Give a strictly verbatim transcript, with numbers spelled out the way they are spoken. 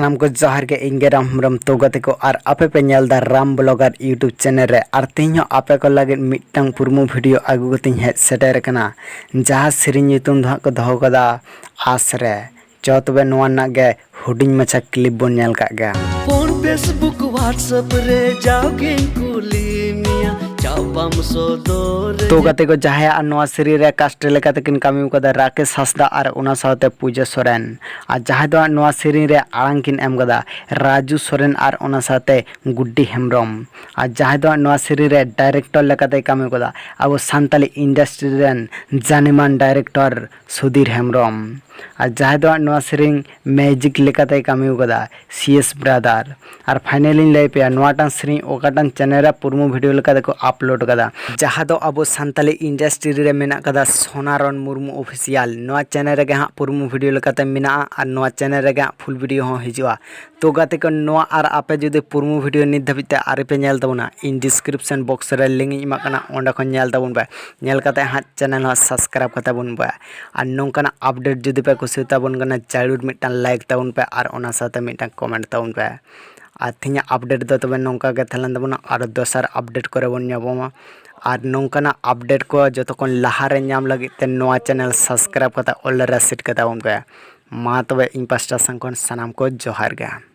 ᱥᱟᱱᱟᱢ ᱠᱚ ᱡᱚᱦᱟᱨ ᱜᱮ, ᱤᱧ ᱜᱮ ᱨᱟᱢ ᱦᱮᱢᱵᱨᱚᱢ᱾ ᱛᱚ ᱜᱟᱛᱮ ᱠᱚ, ᱟᱨ ᱟᱯᱮ ᱯᱮ ᱧᱮᱞ ᱮᱫᱟ ᱨᱟᱢ ᱵᱞᱚᱜᱟᱨ YouTube ᱪᱮᱱᱮᱞ ᱨᱮ᱾ ᱟᱨ ᱛᱮᱦᱮᱧ ᱦᱚᱸ ᱟᱯᱮ ᱠᱚ ᱞᱟᱹᱜᱤᱫ ᱢᱤᱫᱴᱟᱝ ᱯᱨᱳᱢᱳ ᱵᱷᱤᱰᱤᱭᱳ ᱟᱹᱜᱩ ᱠᱟᱛᱮᱧ ᱦᱮᱡ ᱥᱮᱴᱮᱨ ᱟᱠᱟᱱᱟ, ᱡᱟᱦᱟᱸ ᱥᱮᱨᱮᱧ ᱧᱩᱛᱩᱢ ᱫᱚ ᱦᱟᱸᱜ ᱠᱚ ᱫᱚᱦᱚ ᱠᱟᱫᱟ ᱟᱥ ᱨᱮ᱾ ᱪᱚ ᱛᱚᱵᱮ ᱱᱚᱣᱟ ᱨᱮᱱᱟᱜ ᱜᱮ ᱦᱩᱰᱤᱧ ᱢᱟᱪᱷᱟ ᱠᱞᱤᱯ ᱵᱚᱱ ᱧᱮᱞ ᱠᱟᱜ ᱜᱮ᱾ ᱯᱷᱳᱱ, Facebook, WhatsApp ᱨᱮ ᱡᱟᱣᱜᱮᱧ ᱠᱩᱞᱤ ᱢᱮᱭᱟ, ᱪᱟᱣ ᱵᱟᱢ ᱥᱚᱫᱚᱨ᱾ ᱛᱚ ᱜᱟᱛᱮ ᱠᱚ, ᱡᱟᱦᱟᱸᱭᱟᱜ ᱱᱚᱣᱟ ᱥᱮᱨᱮᱧ ᱨᱮ ᱠᱟᱥᱴ ᱞᱮᱠᱟᱛᱮ ᱠᱤᱱ ᱠᱟᱹᱢᱤ ᱠᱟᱫᱟ ᱨᱟᱠᱮᱥ ᱦᱟᱸᱥᱫᱟ ᱟᱨ ᱚᱱᱟ ᱥᱟᱶᱛᱮ ᱯᱩᱡᱟ ᱥᱚᱨᱮᱱ, ᱟᱨ ᱡᱟᱦᱟᱸᱭ ᱫᱚ ᱱᱚᱣᱟ ᱥᱮᱨᱮᱧ ᱨᱮ ᱟᱲᱟᱝ ᱠᱤᱱ ᱮᱢ ᱠᱟᱫᱟ ᱨᱟᱡᱩ ᱥᱚᱨᱮᱱ ᱟᱨ ᱚᱱᱟ ᱥᱟᱶᱛᱮ ᱜᱩᱰᱰᱤ ᱦᱮᱢᱵᱨᱚᱢ, ᱟᱨ ᱡᱟᱦᱟᱸᱭ ᱫᱚ ᱱᱚᱣᱟ ᱥᱮᱨᱮᱧ ᱨᱮ ᱰᱟᱭᱨᱮᱠᱴᱚᱨ ᱞᱮᱠᱟᱛᱮᱭ ᱠᱟᱹᱢᱤ ᱠᱟᱫᱟ ᱟᱵᱚ ᱥᱟᱱᱛᱟᱞᱤ ᱤᱱᱰᱟᱥᱴᱨᱤ ᱨᱮᱱ ᱡᱟᱱᱮᱢᱟᱱ ᱰᱟᱭᱨᱮᱠᱴᱚᱨ ᱥᱩᱫᱷᱤᱨ ᱦᱮᱢᱵᱨᱚᱢ, ᱟᱨ ᱡᱟᱦᱟᱸᱭ ᱫᱚ ᱱᱚᱣᱟ ᱥᱮᱨᱮᱧ ᱢᱤᱭᱩᱡᱤᱠ ᱞᱮᱠᱟᱛᱮᱭ ᱠᱟᱹᱢᱤ ᱠᱟᱫᱟ ᱥᱤ ᱮᱥ ᱵᱨᱟᱫᱟᱨ᱾ ᱟᱨ ᱯᱷᱟᱭᱱᱟᱞᱤᱧ ᱞᱟᱹᱭ ᱯᱮᱭᱟ, ᱱᱚᱣᱟᱴᱟᱝ ᱥᱮᱨᱮᱧ ᱚᱠᱟᱴᱟᱝ ᱪᱮᱱᱮᱞ ᱨᱮ ᱯᱨᱳᱢᱳ ᱵᱷᱤᱰᱤᱭᱳ ᱞᱮᱠᱟᱛᱮ ᱠᱚ ᱟᱯᱞᱳᱰ ᱠᱟᱫᱟ, ᱡᱟᱦᱟᱸ ᱫᱚ ᱟᱵᱚ ᱥᱟᱱᱛᱟᱞᱤ ᱤᱱᱰᱟᱥᱴᱨᱤ ᱨᱮ ᱢᱮᱱᱟᱜ ᱠᱟᱫᱟ ᱥᱳᱱᱟᱨᱚᱱ ᱢᱩᱨᱢᱩ ᱚᱯᱷᱤᱥᱤᱭᱟᱞ᱾ ᱱᱚᱣᱟ ᱪᱮᱱᱮᱞ ᱨᱮᱜᱮ ᱦᱟᱸᱜ ᱯᱨᱳᱢᱳ ᱵᱷᱤᱰᱤᱭᱳ ᱞᱮᱠᱟᱛᱮ ᱢᱮᱱᱟᱜᱼᱟ ᱟᱨ ᱱᱚᱣᱟ ᱪᱮᱱᱮᱞ ᱨᱮᱜᱮ ᱦᱟᱸᱜ ᱯᱷᱩᱞ ᱵᱷᱤᱰᱤᱭᱳ ᱦᱚᱸ ᱦᱤᱡᱩᱜᱼᱟ᱾ ᱛᱚ ᱜᱟᱛᱮ ᱠᱚ, ᱱᱚᱣᱟ ᱟᱨ ᱟᱯᱮ ᱡᱩᱫᱤ ᱯᱨᱳᱢᱳ ᱵᱷᱤᱰᱤᱭᱳ ᱱᱤᱛ ᱫᱷᱟᱹᱵᱤᱡ ᱛᱮ ᱟᱹᱣᱨᱤ ᱯᱮ ᱧᱮᱞ ᱛᱟᱵᱚᱱᱟ, ᱤᱧ ᱰᱤᱥᱠᱨᱤᱯᱥᱚᱱ ᱵᱚᱠᱥ ᱨᱮ ᱞᱤᱝᱠ ᱤᱧ ᱮᱢᱟᱜ ᱠᱟᱱᱟ, ᱚᱸᱰᱮ ᱠᱷᱚᱱ ᱧᱮᱞ ᱛᱟᱵᱚᱱ ᱯᱮ᱾ ᱧᱮᱞ ᱠᱟᱛᱮ ᱦᱟᱸᱜ ᱪᱮᱱᱮᱞ ᱦᱚᱸ ᱥᱟᱵᱥᱠᱨᱟᱭᱤᱵ ᱠᱟᱛᱟ ᱵᱚᱱ ᱯᱮ᱾ ᱟᱨ ᱱᱚᱝᱠᱟᱱᱟᱜ ᱟᱯᱰᱮᱴ ᱡᱩᱫᱤ ᱯᱮ ᱠᱩᱥᱤᱭᱟᱛᱟ ᱵᱚᱱ ᱠᱟᱱᱟ, ᱡᱟᱹᱨᱩᱲ ᱢᱤᱫᱴᱟᱝ ᱞᱟᱭᱤᱠ ᱛᱟᱵᱚᱱ ᱯᱮ ᱟᱨ ᱚᱱᱟ ᱥᱟᱶᱛᱮ ᱢᱤᱫᱴᱟᱝ ᱠᱚᱢᱮᱱᱴ ᱛᱟᱵᱚᱱ ᱯᱮ᱾ ᱟᱨ ᱛᱮᱦᱮᱧᱟᱜ ᱟᱯᱰᱮᱴ ᱫᱚ ᱛᱚᱵᱮ ᱱᱚᱝᱠᱟ ᱜᱮ ᱛᱟᱦᱮᱸ ᱞᱮᱱ ᱛᱟᱵᱚᱱᱟ᱾ ᱟᱨ ᱫᱚᱥᱟᱨ ᱟᱯᱰᱮᱴ ᱠᱚᱨᱮ ᱵᱚᱱ ᱧᱟᱯᱟᱢᱟ᱾ ᱟᱨ ᱱᱚᱝᱠᱟᱱᱟᱜ ᱟᱯᱰᱮᱴ ᱠᱚ ᱡᱚᱛᱚ ᱠᱷᱚᱱ ᱞᱟᱦᱟ ᱨᱮ ᱧᱟᱢ ᱞᱟᱹᱜᱤᱫ ᱛᱮ ᱱᱚᱣᱟ ᱪᱮᱱᱮᱞ ᱥᱟᱵᱥᱠᱨᱟᱭᱤᱵ ᱠᱟᱛᱮ ᱚᱞ ᱨᱮ ᱥᱮᱴ ᱠᱟᱛᱟ ᱵᱚᱱ ᱯᱮ᱾ ᱢᱟ ᱛᱚᱵᱮ ᱤᱧ ᱯᱟᱥᱴᱟ ᱥᱮᱱ ᱠᱷᱚᱱ ᱥᱟᱱᱟᱢ ᱠᱚ ᱡᱚᱦᱟᱨ ᱜᱮ᱾